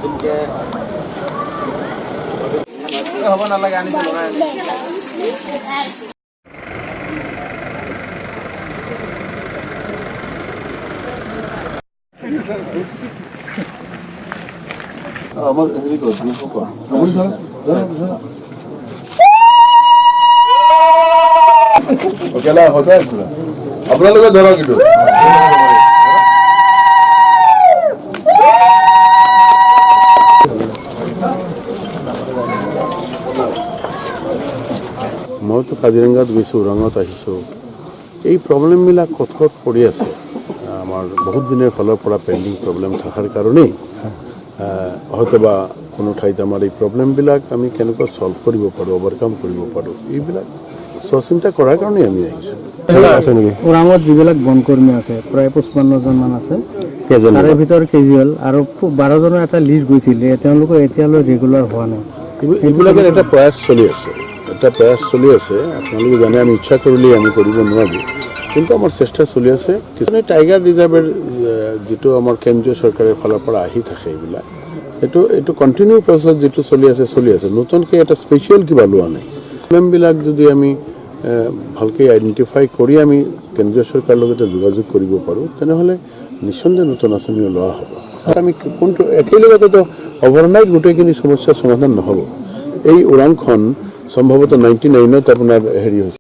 নতুনকে হ'ব নালাগে, আনিছো লগাই। আমাৰ হেৰি কৰ, কৰ। কেলা সদায় আপোনালোকে ধৰক এইটো। মইতো কাজিৰঙাত গৈছোঁ, ওৰাঙত আহিছোঁ। এই প্ৰব্লেমবিলাক ক'ত ক'ত পৰি আছে, আমাৰ বহুত দিনৰ ফালৰ পৰা পেণ্ডিং প্ৰব্লেম থকাৰ কাৰণেই হয়তোবা কোনো ঠাইত আমাৰ এই প্ৰব্লেমবিলাক আমি কেনেকুৱা ছল্ভ কৰিব পাৰোঁ, অভাৰকাম কৰিব পাৰোঁ, এইবিলাক চোৱা চিন্তা কৰাৰ কাৰণেই আমি আহিছোঁ। ওৰাঙত যিবিলাক বনকৰ্মী আছে, প্ৰায় 55জন মান আছে। তাৰে ভিতৰত কেজুৱেল আৰু 12জনৰ এটা লিষ্ট গৈছিল, তেওঁলোকৰ এতিয়ালৈ ৰেগুলাৰ হোৱা নাই। এইবিলাকৰ এটা প্ৰয়াস চলি আছে, এটা প্ৰয়াস চলি আছে। আপোনালোকে জানে, আমি ইচ্ছা কৰিলেই আমি কৰিব নোৱাৰোঁ, কিন্তু আমাৰ চেষ্টা চলি আছে। কিছুমানে টাইগাৰ ৰিজাৰ্ভৰ যিটো আমাৰ কেন্দ্ৰীয় চৰকাৰৰ ফালৰ পৰা আহি থাকে এইবিলাক, এইটো কণ্টিনিউ প্ৰচেছ যিটো চলি আছে, চলি আছে। নতুনকৈ এটা স্পেচিয়েল কিবা লোৱা নাই। প্ৰব্লেমবিলাক যদি আমি ভালকৈ আইডেণ্টিফাই কৰি আমি কেন্দ্ৰীয় চৰকাৰৰ লগতে যোগাযোগ কৰিব পাৰোঁ, তেনেহ'লে নিঃসন্দেহে নতুন আঁচনিও লোৱা হ'ব। আমি কোনটো একেলগতেতো অভাৰনাইট গোটেইখিনি সমস্যাৰ সমাধান নহ'ব। এই ওৰাংখন সম্ভৱতঃ 99ত আপোনাৰ হেৰি হৈছে।